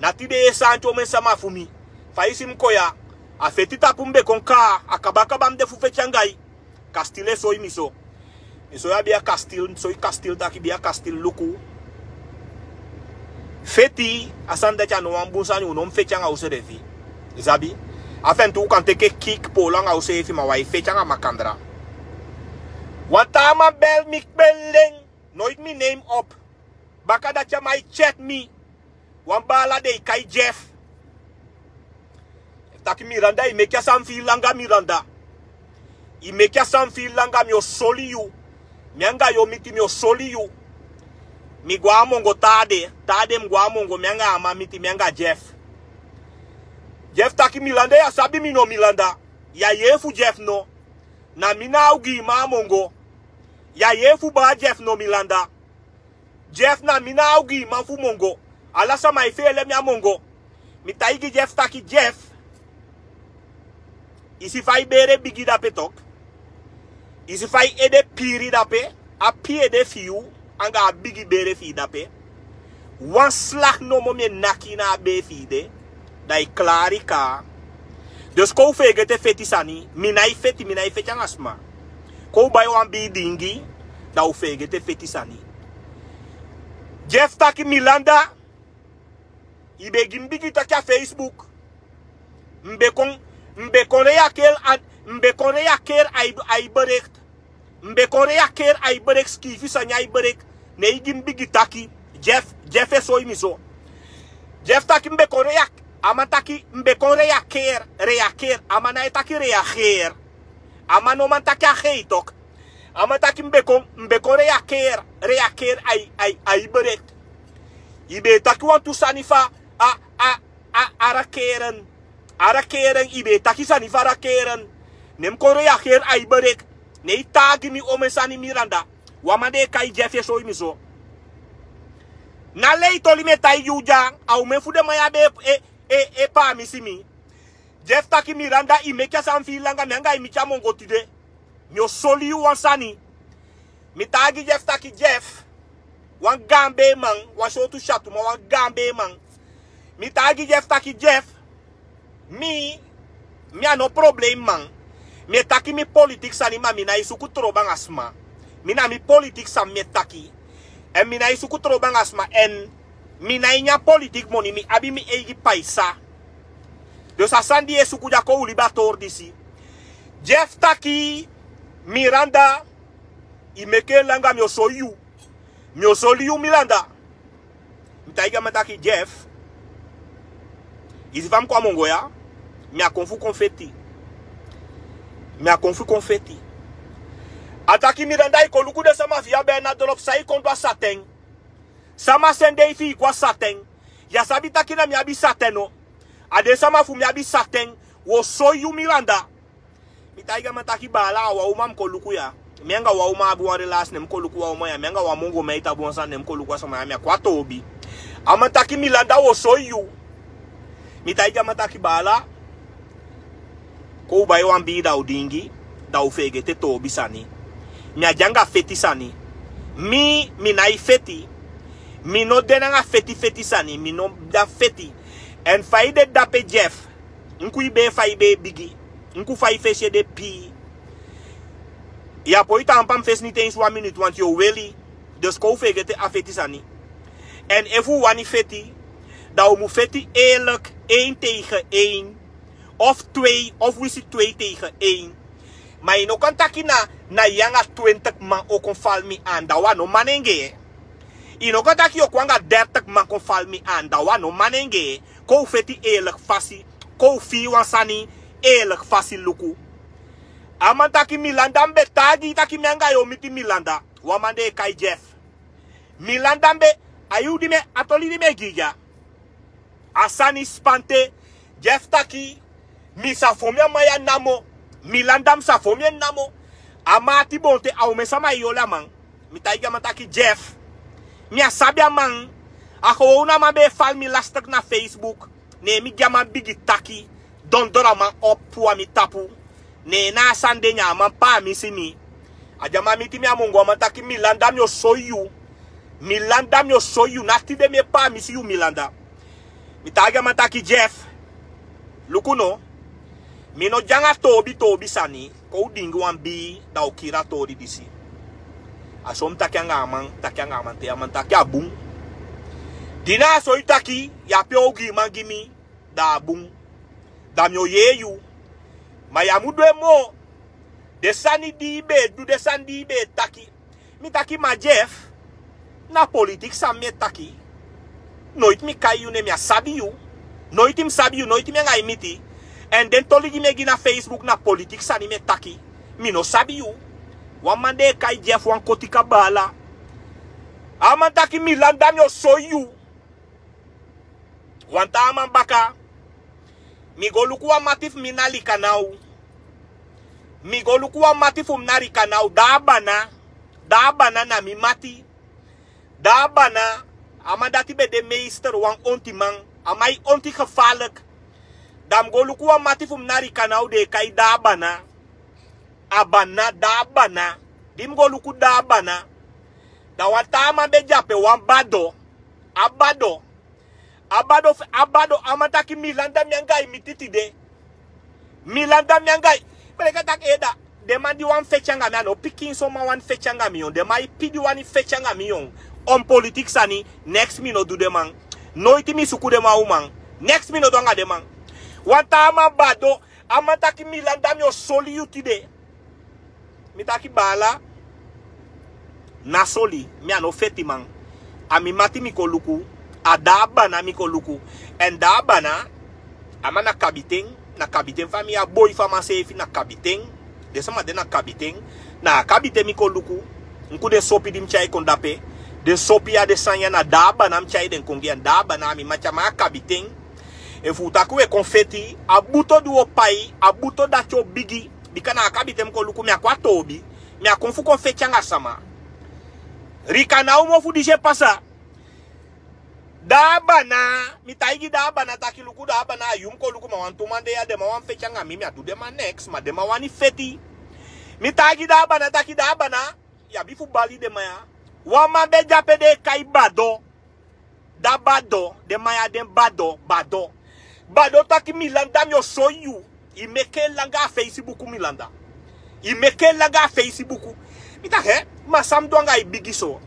Na tide yu e saanti omen sama fu mi. Fa i si mi kon ya, a feti tapu mi be kon kaa. A kabakaba mi de fu feti anga i. Kastil e soi mi so. Mi soi a bia Kastil, mi soi Kastil taki: Bia Kastil, luku. Feti, a sani dati a no wan bun sani, u no mu feti anga usrefi. I sabi? A fenti u kan teke kik, poolo anga useefi, ma wi á e feti anga makandra. Wan taa man bel mi kpeleng, noiti mi neem op. Bakadati a man e chat mi. Wan baala den e kai Jeff. Taki: Miranda, i meke a sani fi i langa, Miranda. I meke a sani fi i langa, mi o soli yu. Mi anga yu o miti, mi o soli yu. Mi go a Mongo taa dei, taa dei mi go a Mongo, mi anga a man miti, mi anga Jeff. Jeff taki: Miranda, yu á sabi mi no, Miranda. Yu á yee fu Jeff no. Na mi na a ogiiman a Mongo. Yu á yee fu baa Jeff no, Miranda. Jeff, na mi na a ogiiman fu Mongo. Ala sama e feele mi a Mongo. Mi taigi Jeff taki: Jeff, i si fa i bere bigi dape tok. I si fa i ede piiri dape. A pii ede fi yu anga a bigi bere fi i dape. Wan slagi nomo mi e naki na a bee fi i de. Da i klari kaa. Dus kon u feegete feti sani. Mi nái feti, mi nái feti anga sma. Kon u bai wan bii dingi, da u feegete feti sani. Jeff taki: Miranda, i be gi mi bigi taki a Facebook. Mi be kon, mi be kon reageer a, mi be kon reageer a i, a i bericht. Mi be kon reageer a i bericht, sikiifi sani a i bericht. Ne i gi mi bigi taki. Jeff, Jeff e soi mi so. Jeff taki: Mi be kon reageer. A man taki: Mi be kon reageer, reageer. A man nái taki reageer. A man no man taki a gei tok. A man taki: Mi be kon, mi be kon reageer, reageer a i, a i, a i bericht. I be e taki wantu sani fa a, a, a, a reageren. A reageren, i be e taki sani fa reageren. Ne mi kon reageer a i bericht. Ne i taigi mi omen sani, Miranda. Wan man den e kai Jeff e soi mi so. Na lei toli mi e taigi yu dya, a omen fu den man ya be e, e, e, e paamisi mi. Jeff taki: Miranda, i meke a sani fi i langa, mi anga i miti a Mongo tide. Mi o soli yu wan sani. Mi taigi Jeff taki: Jeff, wan gaan beeman, wan sowtu syatu man, wan gaan beeman. Mi taigi Jeff taki: Jeff, mi, mi a no problem man. Mi e taki mi politiki sani, ma mi nái suku trobi anga sma. Mi na mi politiki sani mi e taki. Èn mi nái suku trobi anga sma, èn mi nái nyan politiki moni, mi abi mi eigi paisa. Dus a sani di yu e suku dya, kon u libi a tori disi. Jeff taki: Miranda, i meke en langa, mi o soi yu. Mi o soli yu, Miranda. Mi taigi a man taki: Jeff, i si fa mi kon a Mongo ya? Mi á kon fu kon feti. Mi á kon fu kon feti. A taki: Miranda, i kon luku den sama fi yu a Bernard Dorp, san i kon du a Saten. Sama sende i fi i go a Saten. Yu á sabi taki na mi abi Saten no. A den sama fu mi abi Saten. Wi o soi yu, Miranda. Mi taigi a man taki: Baala, a wan uman mi kon luku ya. Mi anga wan uman abi wan relasi, ne mi kon luku wan uman ya. Mi anga wan Mongo mi e taigi wan sani, ne mi kon luku a sama ya, mi á kon a toobi. A man taki: Miranda, wi o soi yu. Mi taigi a man taki: Baala, kon u bai wan bii, da u dingi, da u feegete toobi sani. Mi á de anga feti sani. Mi, mi nái feti. Mi no de nanga feti feti sani. Mi no de a feti. Èn fa i de dape, Jeff, luku i bee fa i bee bigi. Luku fa i fesi e de pii. Yu á poi taampu a mi fesi niti ensi wan minutu, want yu o weli. Dus kon u feegete a feti sani. Èn efu u wani feti, da u mu feti eerlijk, één tegen één. Of twee, of winsi twee tegen één. Ma i no kan taki na, na yu anga twintig man o kon fali mi aan, da wan no manengee. I no kan taki yu o kon anga dertig man kon fali mi aan, da wan no manengee. Kon u feti eerlijk fasi. Kon u fii wan sani eerlijk fasi luku. A man taki Milanda, mi be taigi yu taki mi anga yu o miti Milanda. Wan man den e kai Jeff. Milanda, mi be, a yu di mi e, a toli di mi e gi yu dya. A sani spanti. Jeff taki, mi sa fon mi a man ya namo. Milanda, mi sa fon mi en namo. A man ati bonte, a omen sama e yoli a man. Mi taigi a man taki Jeff, mi á sabi a man. A gewoon a man be e fali mi lastig na Facebook. Ne mi gi a man bigi taki. Dondro a man opo a mi tapu. Ne na a sani de nyan a man pamisi mi. A di a man miti mi a mongo, a man taki Milanda, mi o soi yu. Milanda, mi o soi yu. Na tide mi e pamisi yu, Milanda. Mi taigi a man taki Jeff, luku no. Mi no de anga toobi toobi sani. Kon u dingi wan bii, da u kiri a tori disi. A so mi taki anga a man, taki anga a man te a man taki a bun. Di na a so yu taki, yu abi ogii man gi mi, da a bun. Da mi o yee yu. Ma yu á mu du en moo. Den sani di yu be e du, den sani di yu be e taki. Mi taki ma Jeff, na politiki sani mi e taki. Noiti mi kai yu nen, mi á sabi yu. Noiti mi sabi yu, noiti mi anga yu miti. Èn den toli di mi e gi na Facebook na politiki sani mi e taki. Mi no sabi yu. Wan man den e kai Jeff, wan kotika baala. A man taki Milanda, mi o soi yu. Wan taa man baka. Mi go luku wan mati fu mi na Likanau. Mi go luku wan mati fu mi na Likanau. Daabana. Daabana na mi mati. Daabana. A man dati be de meester, wan ontiman. A man e onti gevaarlijk. Da mi go luku wan mati fu mi na Likanau den e kai Daabana. A bana, Daabana. Di mi go luku Daabana. Da wan taa man be de ape, wan Bado. A Bado. A Bado, a Bado, a man taki Milanda, mi anga yu miti tide. Milanda, mi anga yu. Beleke taki eda. Den man di wani feti anga mi, a no pikinso man wani feti anga mi yon. Den man ipi di wani feti anga mi yon. On politiki sani, neks mi no du den man. Noiti mi suku den man uman. Neks mi no du anga den man. Wan taa man Bado, a man taki Milanda, mi o soli yu tide. Mi taki baala, na soli, mi a no feti man. A mi mati mi kon luku, a Daabana mi kon luku. Èn Daabana, a man na kabiten, na kabiten fu a mi, a boi fu a man seefi na kabiten. Den sama de na kabiten, na a kabiten mi kon luku. Luku den sopi di mi tyai kon dape. Den sopi ya, den sani ya na Daabana mi tyai den kon gi en. Daabana a mi mati, a man a kabiten. Efu u taki u e kon feti, a buto di u o pai, a buto dati o bigi. Bika na a kabiten mi kon luku, mi á kon a toobi. Mi á kon fu kon feti anga sama. Likanau mofu disi e pasa. Daabana, mi taigi Daabana taki luku Daabana, a yu mi kon luku, ma wantu man de ya, den man wani feti anga mi, mi á du den man neks, ma den man wani feti. Mi taigi Daabana taki Daabana, yu abi fu bali den man ya. Wan man be de ape den e kai Bado. Da Bado, den man ya den Bado, Bado. Bado taki Milanda, mi o soi yu. I meke en langa a Feisibuku, Milanda. I meke en langa a Feisibuku. Mi taki, hè, ma san mi du anga yu bigi so?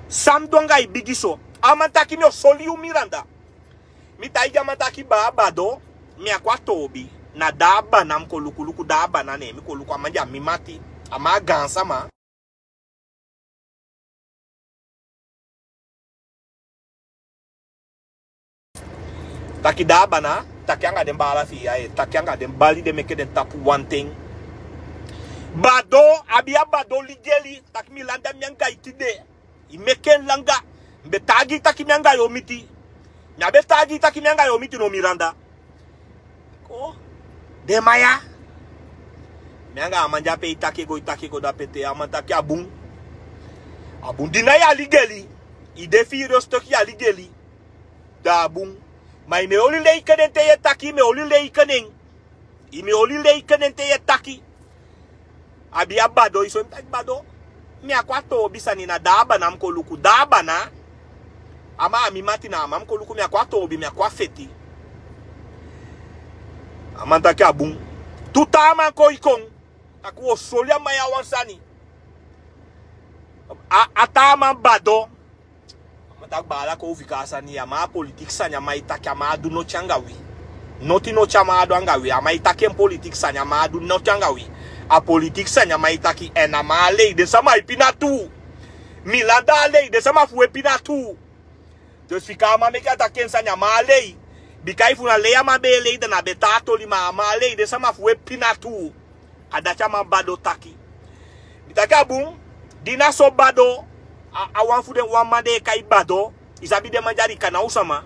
San mi du anga yu bigi so? A man taki mi o soli yu, Milanda. Mi taigi a man taki baa Bado, mi á kon a toobi. Na Daabana mi kon luku, luku Daabana ne mi kon luku, a man de a mi mati. A man a gaansama. Taki Daabana, taki anga den baala fi yu ya, e taki anga den, bali den meke den tapu wanten. Bado, abi a Bado ligeli, taki Milanda, mi anga yu tide. I meke en langa. Mi be taigi yu taki mi anga yu o miti. Mi á be taigi yu taki mi anga yu o miti no, Milanda. Ko, den man ya. Mi anga a man de ape e taki e go, e taki e go dape te a man taki a bun. A bun, di na yu a ligeli. I de fi yu, den o stok yu a ligeli. Da a bun. Ma i mu e oli leikenen te yu e taki, i mu e oli leikenen. I mu e oli leikenen te yu e taki. Abi a Bado, i so mi taki Bado. Mi á kon a toobi sani, na Daabana mi kon luku. Daabana. A man a mi mati, na a man mi kon luku, mi á kon a toobi, mi á kon a feti. A man taki a bun. Tu taa man kon e kon. Taki u o soli a man ya wan sani. A, a taa man Bado. A man taki baala, kon u fika a sani ya, a man a politiki sani a man e taki, a man á du noti anga wi. Noti noti a man á du anga wi, a man e taki en politiki sani, a man á du noti anga wi. A politiki sani a man e taki, èn a man á lei, den sama e pina tu. Milanda á lei, den sama fu u e pina tu. Dus fika a man meke a taki en sani, a man á lei. Bika efu na lei a man be e lei, dan na betaa toli, ma a man e lei, den sama fu u e pina tuu. A dati a man Bado taki. Mi taki a bun. Di na so Bado, a, a wan fu den wan man den e kai Bado, i sabi den man di a Alikanau sama.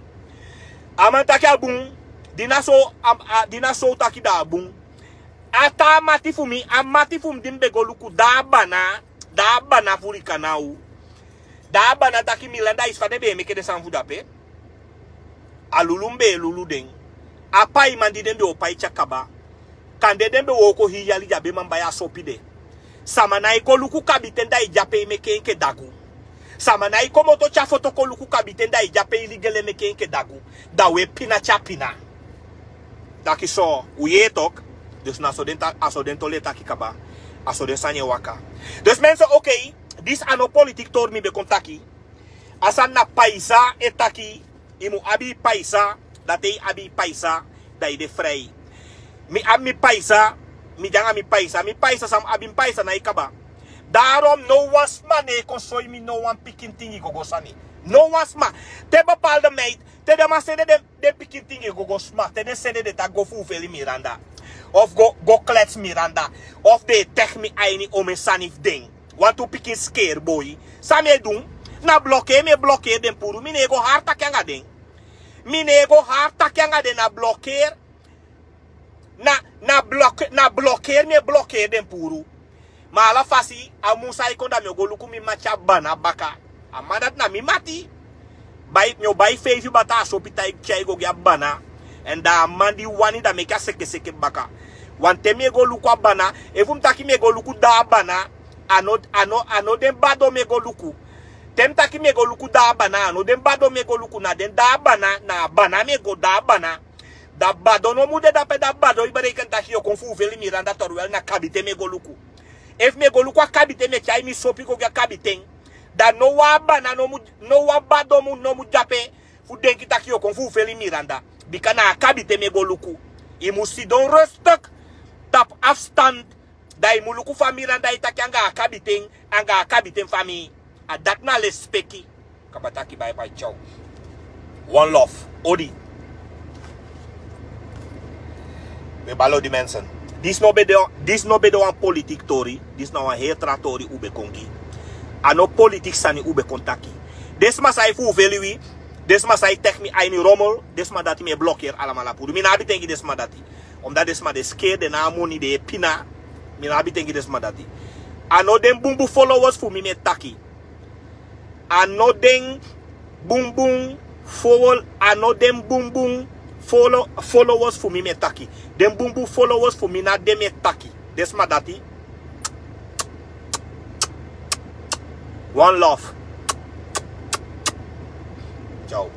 A man taki a bun. Di na so, a, a, di na so u taki, da a bun. A taa mati fu mi, a mati fu mi di mi be go luku, da a Bana, da a Bana fu Alikanau. Da a Bana taki: Miranda, i si fa den be e meke den sani fu dape? A lulu mi be e lulu den. A paiman di den be o pai te a kaba. Kande den be wooko hii yali, den á be man bai a sopi de. Sama nái go luku kabiten da i de ape e meke enke dagu. Sama nái komoto te a foto kon luku kabiten da i de ape e ligele meke enke dagu. Da u e pina te a pina. Taki so, u yee tok. Dus na so den ta-, a so den toli e taki kaba. A so den sani e waka. Dus mensen, oké, disi a no politiki tori mi be kon taki. A sani na paisa e taki. I mu abi i paisa, da te i abi i paisa, da i de frei. Mi abi mi paisa, mi de anga mi paisa, mi paisa san mi abi, mi paisa nái kaba. Daarom no wan sma nái kon soi mi no wan pikin tingi gogo sani. No wan sma. Te bepaalde meid, te den man sende den, den pikin tingi gogo sma, te den sende den taki go fuufeli Miranda. Of go, go klets Miranda. Of den e teki mi a ini omen sani fu den. Wantu pikin skeri boi. San mi e du? Na blokeri mi e blokeri den puru. Mi nái go hari taki anga den. Mi nái go hari taki anga den, na blokeri. Na, na blok-, na blokeri mi e blokeri den puru. Ma ala fasi, a mun san e kon, da mi o go luku mi mati a Bana baka. A man dati na mi mati. Bai, mi o bai feifi bata a sopi, tyai go gi a Bana. Èn da a man di wani, da meke a sekeseke baka. Wanten mi e go luku a Bana, efu mi taki mi e go luku da a Bana, a no, a no, a no den Bado mi e go luku. Te mi taki mi e go luku da a Bana, a no den Bado mi e go luku, na den da a Bana, na a Bana mi e go da a Bana. Da Bado no mu de dape, da Bado e bereken taki yu o kon fuufeli Miranda, terwijl na kabiten mi e go luku. Efu mi e go luku a kabiten, mi e tyai mi sopi go gi a kabiten. Da no wan Bana no mu, no wan Bado mu, no mu de ape fu denki taki yu o kon fuufeli Miranda. Bika na a kabiten mi e go luku. I mu sidon rustig, tapu afstand, da i mu luku fa Miranda e taki anga a kabiten, anga a kabiten famii. A dati na lesipeki. Kaba taki, bye bye, ciao. One love. Odi. We balo di mensen. Disi no be de, disi no be de wan politiki tori. Disi na wan heri tra tori u be kon gi. A no politiki sani u be kon taki. Den sma san e fuufeli wi, den sma san e teki mi a ini rommel, den sma dati mi e blokeri alamala puru. Mi no abi ten gi den sma dati. Omdat den sma de skeri, den no abi moni, den e pina. Mi no abi ten gi den sma dati. A no den bunbun followers fu mi mi e taki. A no den bunbun fowol-, a no den bunbun follow-, followers fu mi mi e taki. Den bunbun followers fu mi, na den mi e taki. Den sma dati. One love. Ciao.